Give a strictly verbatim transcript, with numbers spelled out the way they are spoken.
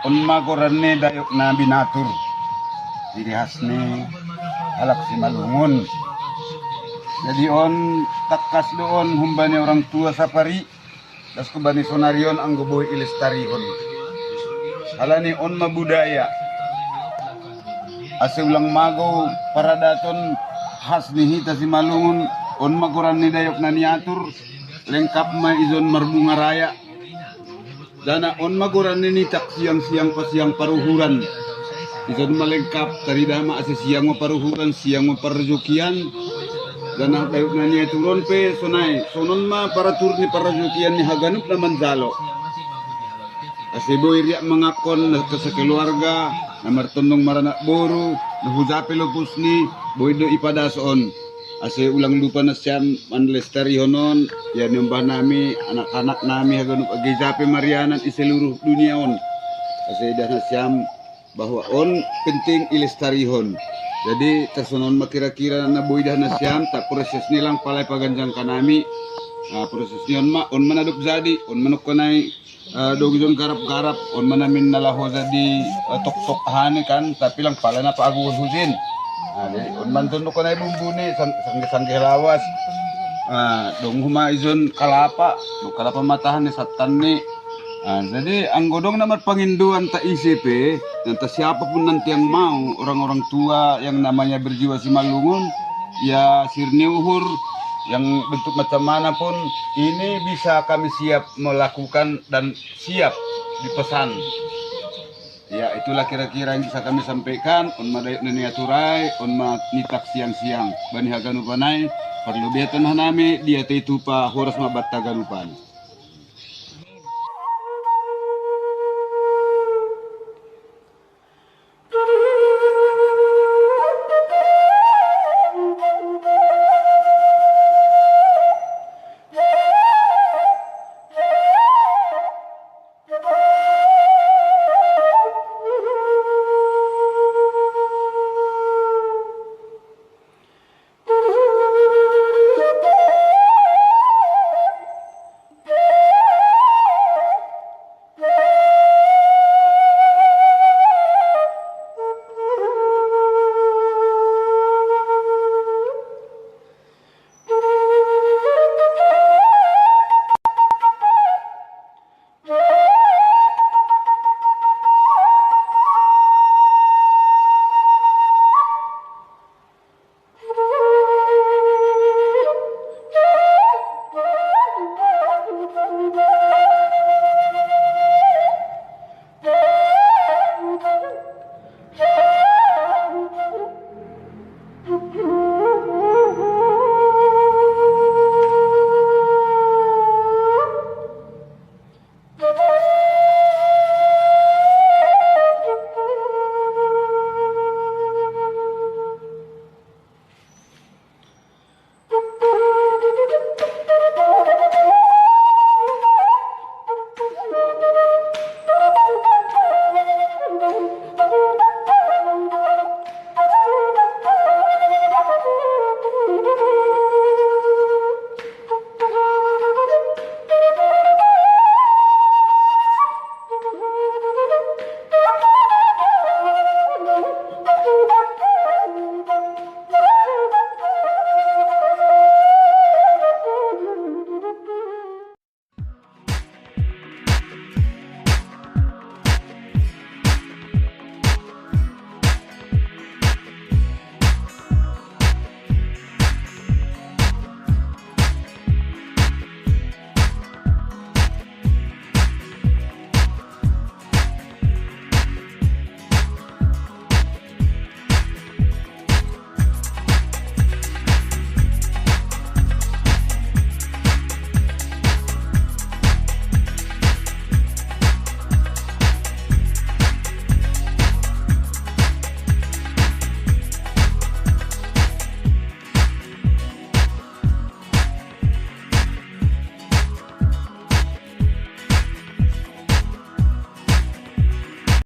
On ma goran ni dayok na binatur. Ciri khas ni halak Simalungun. Jadi on takkas do on humbani orang tua sapari. Das ku bani sonari on anggo boi ilestarihon. Halani on ma budaya. Ase ulang magou paradaton khas ni hita Simalungun, on ma goran ni dayok na niatur, lengkap ma ijon marbunga raya. Dana on ma goran ni nitak siang-siang pasiang paruhuran. Ijon ma lengkap, tarida ma ase siang ma paruhuran, siang ma parrejokian. Dana dayok na niatur on pe sonai, sonon ma paratur ni parrejokian ni haganup na manjalo. Ase boi riak mangakkon na kesekeluarga, na martondong maranak boru, na hujape lopus ni, boi do ipadas on. Ase ulang lupa nasiam manlestarihon on, ia niombah nami, anak-anak nami haganup age jape marianan i seluruh dunia on. Ase idah nasiam bahwa on penting ilestarihon. Jadi tersonon ma kira-kira na boi idah nasiam, tak proses ni lang palai paganjang kanami. Nah, proses ni on ma, on ma na dob jadi, on ma nongkonai uh, dogi jon garap-garap, on ma namin na laho jadi uh, tok-tok hani kan, tapi lang pala na paaguhon hujin. Nah, jadi on ma jon nongkonai bumbu ni, sang- sangge-sangge lawas. Nah, dong huma ijon kalapa, dong kalapa matahan ni sattan ni. Nah, jadi anggo dong na marpangindoan ta isi pe, dan ta siapa pun nanti yang mau, orang-orang tua yang namanya berjiwa Simalungun, ya sirni uhur, yang bentuk macam mana pun, ini bisa kami siap melakukan dan siap dipesan. Ya, itulah kira-kira yang bisa kami sampaikan. On ma dayok na niaturai, on ma nitak siang-siang. Bani haganupan ai, parlu beton hanami, dia te itu pa horas ma batta ganupan.